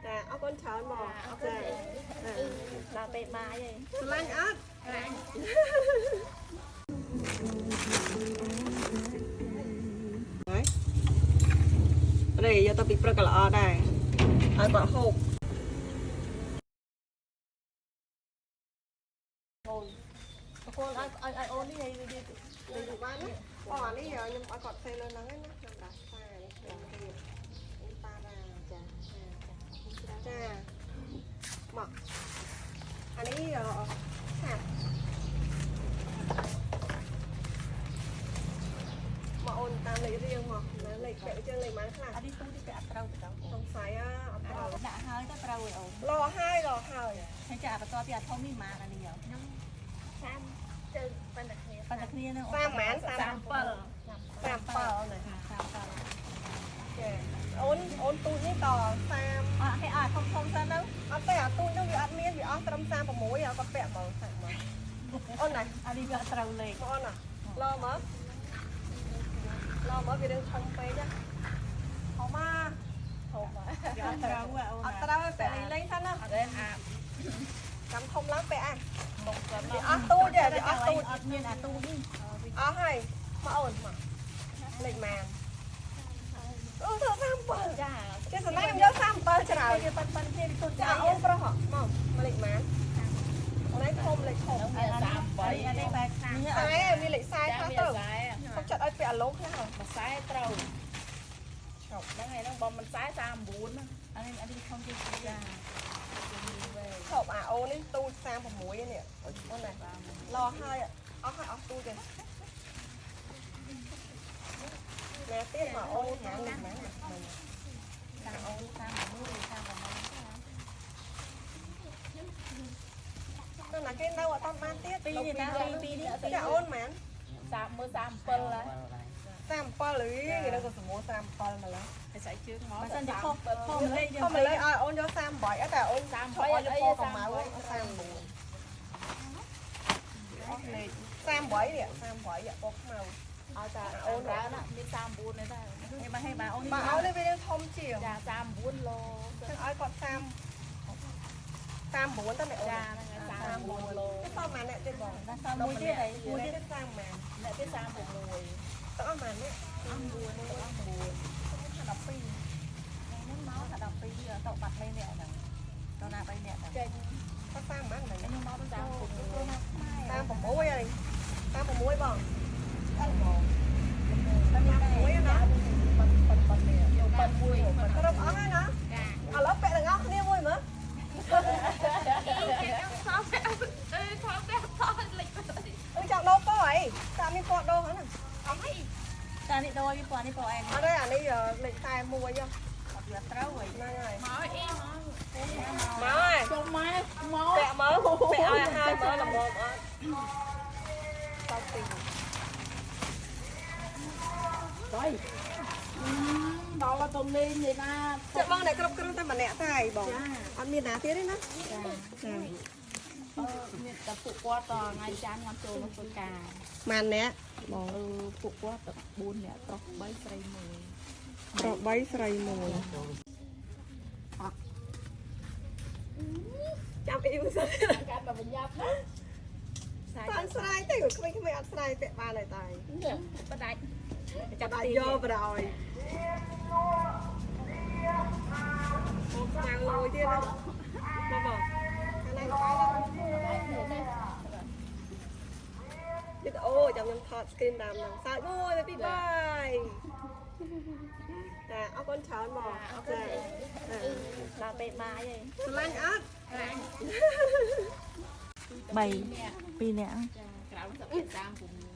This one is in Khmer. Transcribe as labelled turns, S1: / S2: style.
S1: ចាអរគុណច្រើនបងចា
S2: ដល់ពេលបាយហើយ
S1: ស្រឡាញ់អត់
S2: ស្រឡាញ់
S1: ហើយនេះយកទៅពីព្រឹកក៏ល្អដែរឲ្យគាត់ហូប
S2: អូនបកគលឲ្យឲ្យឲ្យអូននេះឲ្យវា
S1: ទៅបានណាអូអានេះខ្ញុំឲ្យគាត់សេលើហ្នឹងឯណាខ្ញុំដាក់សានេះខ្ញុំទៀតនេះប៉ារ៉ាចាចាមកអានេះឆាប់មកអូនតាមលេខរៀងមកណាលេខពាក់ជើងលេខម៉ានខ្លះ
S2: អានេះទូនេះគេអត់ត្រូវទៅអូ
S1: ស
S2: ន
S1: ង្ស័យអត់ត្រូវ
S2: ដាក់ហើយទៅត្រូវឯអូន
S1: លោហើយលោហើយ
S2: ហើយចាបន្ទាប់ពីអាធំនេះម៉ាអានេះ
S3: ខ្ញុំសាមជើងប៉ុណ្ណឹងគ្នា
S2: ប៉ុន្តែគ្នានឹង
S1: សាមម៉ាន
S2: 37
S1: 37ណា
S2: 37
S1: ចាអូនអូនទូចនេះត30
S2: អត់ឲ្យអាធំធំសិនទៅ
S1: អត់ទេអាទូចនោះវាអត់មានវាអស់ត្រឹម36ឲ្យគាត់ពាក់ហ្មងសាក់មកអូនណា
S2: អានេះវាអត់ត្រូវលេខ
S1: មកអូនណាលោមើលលោមើលវារឿងធំពេកណាហៅមក
S2: ធំវាអត់ត្រូវអូន
S1: អត់ត្រូវទេពាក់លេងលេងសិនណា
S3: អត់ទេអា
S1: ចាំធំឡើងពាក់អា
S3: បងគាត់
S1: វាអស់ទូចទេវាអស់ទូច
S2: អត់មានអាទូនេះ
S1: អស់ហើយមកអូនមកលេខម៉ានអូធ្វើ37
S3: ចា
S1: ចេះសំណាងខ្ញុំយក37ច្រើន
S2: វាប៉ិនប៉ិនគ្នាវាទូច
S1: ចាអូនប្រុសហ៎មកមកលេខម៉ានអូនឯងធំលេខធំ
S2: អានេះអានេះបែបនេះ
S1: ខ្សែមានលេខខ្សែ
S3: ចា
S1: ខ្លះទៅ
S3: មានខ្សែ
S1: ខ្ញុំចាត់ឲ្យពាក់អាឡូខ្លះហ៎
S3: មួយខ្សែត្រូវ
S1: ឈប់
S3: ហ្នឹងហើយហ្នឹងបើមិនខ្សែ39ណា
S2: អានេះអានេះធំជាងចា
S1: ឈប់អាអូននេះទូច36នេះអូនណាឡហើយអស់ហើយអស់ទូចទេណែទៀតមកអូនណាលេខម៉ាន
S2: តាមអូនតាមមួយតាមប្រមាណ
S1: ទៅណាគេនៅអត់តាមបានទៀត
S2: ពីរនេះណាពីរនេះ
S1: ចាអូនម៉ាន
S3: 30មើល37ហើយ
S1: 37អីគេនៅក៏សមូ37ម្ល៉េះ
S3: តែស្អែកជើងមក
S2: បើសិនជាខុសខុសលេខយើង
S1: ខំម្លេះឲ្យអូនយក38អត់តែអូន
S3: 38
S1: ឈប់ឲ្យ
S3: អី
S1: យកពណ៌ខ្មៅ39អស់លេខ38នេះ38ពណ៌ខ្មៅ
S3: ឲ្យតាអូនរើណាមាន39ទេដែរ
S2: ហេបើហេបើអូន
S1: បើឲ្យនេះវានឹងធំជាង
S3: ចា39ឡូ
S1: ចឹងឲ្យគាត់30 39តើអ្នកអូន
S3: ចាហ្នឹងហើយ39ឡូ
S1: ទៅប៉ុន្មានអ្នកទៀតបង
S2: ដល់សល់មួយទៀតអីមួយ
S1: អ្នក
S2: ទៀត
S1: ទៀត30ម៉ាន
S3: អ្នកទៀត36
S1: ទាំងអស់ម៉ានអ្នក
S3: អស់9ទាំងអស់9
S2: 12ហ្នឹងមកថា12ទៅបាត់3នាក់ហ្នឹងទៅណា3នាក់ហ្នឹង
S3: ចេញ
S1: គាត់30ម៉ានហ្នឹង
S2: ខ្ញុំមកទៅចូលចូលមកខ្មែរ
S1: 36ហើយ36បងអត់បង
S2: តាម
S1: មួយណា
S3: ប៉ិនប៉ិនប៉ិននេះយកប៉ិនមួយ
S1: គ្រប់អស់ហើយណា
S3: ចា
S1: ឥឡូវពាក់ទាំងអស់គ្នាមួយមើល
S3: ខ្ញុំសោះអឺខំតែថតលេច
S1: អឺចង់ដូរពណ៌អីតាមានពណ៌ដូរហ្នឹង
S3: អស់ហើយ
S2: តានេះដូរវាពណ៌នេះពណ៌អែ
S1: អត់ទេអានេះលេខ41ហ៎
S2: អត់វាត្រូវហី
S1: ហ្នឹងហើយ
S3: មកអី
S1: មកហើយ
S3: ចុះមកមក
S1: ពាក់មើលពាក់ឲ្យហើយមើលល្មមអត់តោះទី
S3: ទៅដល់ទៅលេងឯណា
S1: ចាបងអ្នកគ្រប់គ្រងតែម្នាក់តែបងអត់មានណាទៀតទេណា
S3: ចា
S1: ចា
S3: អឺមានតែពួកគាត់តថ្ងៃច័ន្ទគាត់ចូលមកធ្វើការ
S1: ម៉ានអ្នកបង
S3: អឺពួកគាត់ទៅ4នាក់ប្រុស3ស្រី1
S1: ប្រុស3ស្រី1ចាំអ៊ីមសិន
S3: កាន់តែបញ្ញាប់ណា
S1: តាន់ស្រ័យទៅក្មេងៗអត់ស្រ័យពាក់បានហើយតែ
S3: បដាច់
S1: ចាប់ដាក់យកបដ ாய் អូខ្មាំងលួយទៀតណាបងបងខាងណាក៏បាយដែរវីដេអូចាំខ្ញុំថត screen តាមហ្នឹងសើចមួយទៅពីបាយចាអរគុណច្រើនបង
S2: អរគុណដល់ពេលបាយហើយ
S1: ស្រឡាញ់អត់
S2: 3 2នាក់
S3: ចាក្រៅទៅ36